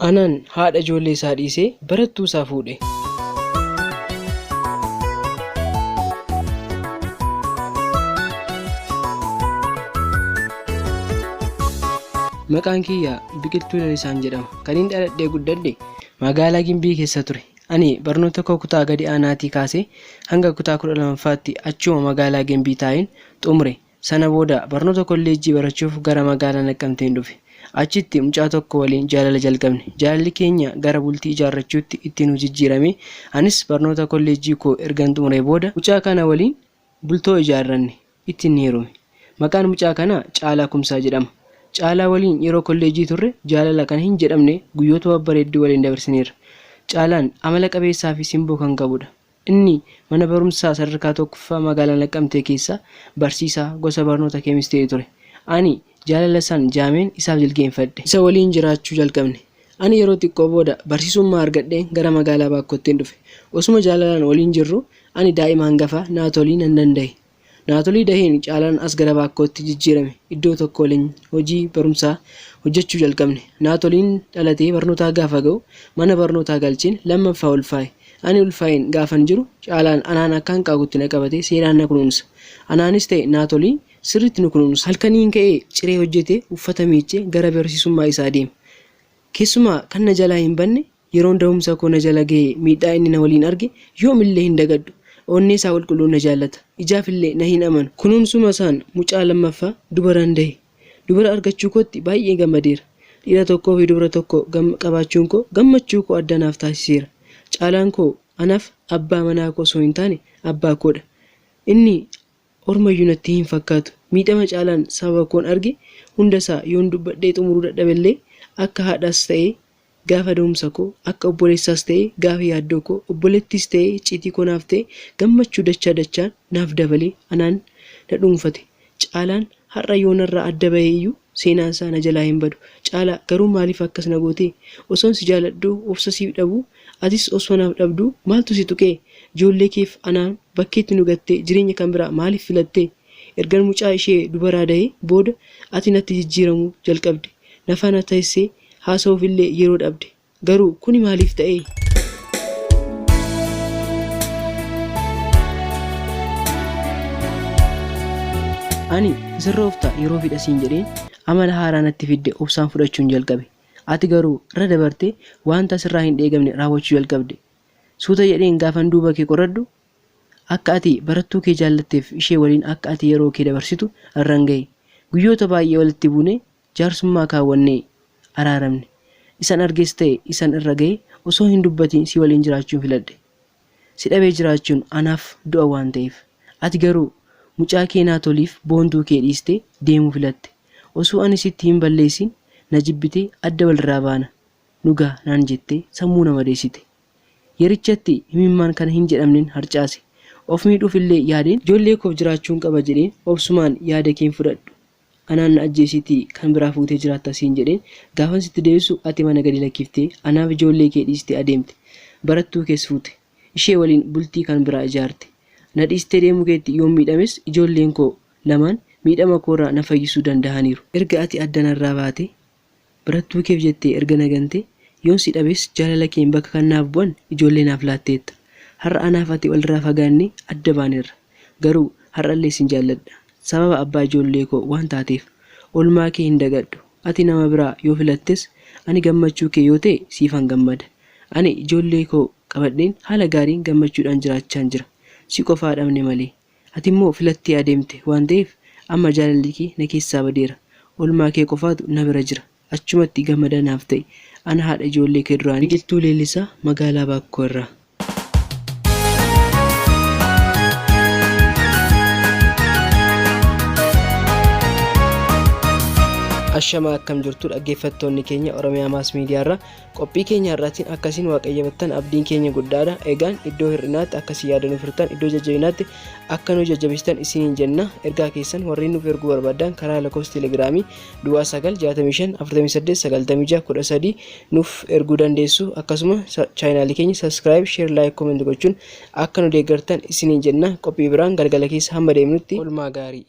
Anaan haadha ijoollee isaa dhiisee barattuu isaa fuudhe. Maqaan kiyya Biqiltuu Lalisaan jedhama. Kanin dhaladhee guddadhe magaalaa Gimbii keessa ture. Ani barnoota koo kutaa gadi aanaatii kaasee hanga kutaa 12ffaatti achuma magaalaa Gimbii taa'een xumure. Sana booda barnoota kolleejjii barachuuf gara magaalaa Naqqamteen dhufe. Achitti mucaa tokko waliin jaalala jalqabne. Jaalalli keenya gara bultii ijaarrachuutti itti nu jijjiirame. Anis barnoota kolleejjii koo ergan xumuree booda mucaa kana waliin bultoo ijaarranne. Ittin heerume. Maqaan mucaa kanaa Caalaa Kumsaa jedhama. Caalaa waliin yeroo kolleejjii turre jaalala kan hin jedhamne guyyoota babbareedduu waliin dabarsineerra. Caalaan amala qabeessaafi simboo kan qabudha. Inni mana barumsaa sadarkaa tokkoffaa magaalaa Naqqamtee keessaa barsiisaa gosa barnoota keemistirii ture. Ani jaalala isaan jaameen isaaf jilgeenfadhe. Isa waliin jiraachuu jalqabne. Ani yeroo xiqqoo booda barsiisummaa argadheen gara magaalaa Baakkoottin dhufe. Osuma jaalalaan waliin jirruu ani daa'ima hangafa Naatolii nan dandahe. Naatolii daheen Caalaan as gara Baakkootti jijjiirame. Iddoo tokko waliin hojii barumsaa hojjechuu jalqabne. Naatoliin dhalatee barnootaa gaafa ga'u mana barnootaa galcheen lammaffaa ulfaa'e. Ani ulfaa'een gaafan jiru Caalaan anaan akka hanqaaquutti na qabatee seeraan na kunuunsa. Anaanis ta'e Naatolii sirriitti nu kunuunsa. Halkaniin ka'ee ciree hojjetee uffata miiccee gara barsiisummaa isaa deema. Keessumaa kan na jalaa hin banne Yeroon dahumsa koo na jala gahe miidhaa inni na waliin arge yoomillee hin dagadhu. Onnee isaa qulqulluun na jaallata. Ijaafillee na hin amanu. Kunuunsuma isaan mucaa lammaffaa dubaran dahe. Dubara argachuu kootti baay'ee gammadeera. Dhiira tokkoo fi dubra tokko qabaachuun koo gammachuu koo adda naaf taasiseera. Caalaan koo anaf abbaa manaa koo osoo hin taane abbaa koodha. Inni ormayyuu natti hin fakkaatu. Miidhama Caalaan sababa koon arge hundasaa yoon dubbadhee xumuruu dadhabellee akka haadhaas ta'ee Gaafa da'umsa koo, akka obboleessaas ta'ee gaafa yaaddoo koo, obboleettiis ta'ee icciitii koo naaf ta'e gammachuu dachaa dachaan naaf dabalee anaan na dhuunfate. Caalaan har'a yoo narraa adda bahe iyyuu seenaan isaa na jalaa hin badu. Caalaa, garuu maaliif akkas na gootee? Osoon si jaaladhuu obsa siif dhabuu, atis osoo naaf dhabduu maaltu si tuqee? Ijoollee keef anaan bakkeetti nu gattee jireenya kan biraa maaliif filattee? Ergan mucaa ishee dubaraa dahee booda ati natti jijjiiramuu jalqabde. Na faana teessee haasa'uuf illee yeroo dhabde. Garuu kuni maaliif ta'e? Ani sirroofta yeroo fidha siin jedheen amala haaraa natti fidde obsaan fudhachuun jalqabe. Ati garuu irra dabartee wanta sirraa hin eegamne raawwachuu jalqabde. Suuta jedheen gaafan duuba kee qoradhu akka ati barattuu kee jaallatteef ishee waliin akka ati yeroo kee dabarsitu irran gahe. Guyyoota baay'ee walitti buunee jaarsummaa kaawwannee araaramne. Isan arges ta'e isan irra gahe osoo hin dubbatiin si waliin jiraachuun filadhe. Si dhabee jiraachuun anaaf du'a waan ta'eef. Ati garuu mucaa kee Naatoliif Boontuu kee dhiistee deemuu filatte. Osoo ani sitti hin balleessiin na jibbitee adda walirraa baana nu gaha naan jettee sammuu na madeessite. Yerichatti imimmaan kana hin jedhamnen harcaase. Of miidhuuf illee yaadeen ijoollee koof jiraachuun qaba jedheen obsumaan yaada keen fudhadhu. Anaan na ajjeesiitii kan biraa fuutee jiraatta siin jedheen gaafan sitti deebisu ati mana gadi lakkiftee anaaf ijoollee kee dhiistee adeemte. Barattuu kees fuute. Ishee waliin bultii kan biraa ijaarte. Na dhiistee deemuu keetti yoon miidhames ijoolleen koo lamaan miidhama koorraa na fayyisuu dandahaniiru. Erga ati adda narraa baatee Barattuu keef jettee erga na gantee, yoon si dhabes jaalala keen bakka kan naaf bu'an ijoollee naaf laatteetta. Har'a anaaf ati walirraa fagaannee adda baaneerra. Garuu har'allee sin jaalladha. Sababa abbaa ijoollee koo waan taateef. Oolmaa kee hin dagadhu. Ati nama biraa yoo filattes ani gammachuu kee yoo ta'e siifan gammada. Ani ijoollee koo qabadheen haala gaariin gammachuudhaan jiraachaan jira. Si qofaa dhabne malee. Atimmoo filattee adeemte waan ta'eef amma jaalalli kee na keessaa badeera. Oolmaa kee qofaatu na bira jira. Achumatti gammadaa naaf ta'i. Ana haadha ijoollee kee duraanii. Biqiltuu Leellisaa Magaalaa Baakkoo irraa. Ashamaa akkam jirtu dhaggeeffattoonni keenya Oromiyaa Maas Miidiyaa irraa Qophii keenya har'aatiin akka isin waaqayyabattan abdiin keenya guddaadha. Egaan iddoo hir'inaatti akka isin yaada nuuf hirtan, iddoo jajjabinaatti akka nu jajjabeessitan isiniin jenna. Ergaa keessan warreen nuuf erguu barbaaddan karaa lakkoofsa telegiraamii duwwaa 9 65 48 96 13 nuuf erguu dandeessu. Akkasuma chaayinaalii keenya subscribe, share, like, comment gochuun akka nu deeggartan isiniin jenna. Qophii biraan galgala keessa hamma deemnutti oolmaa gaarii.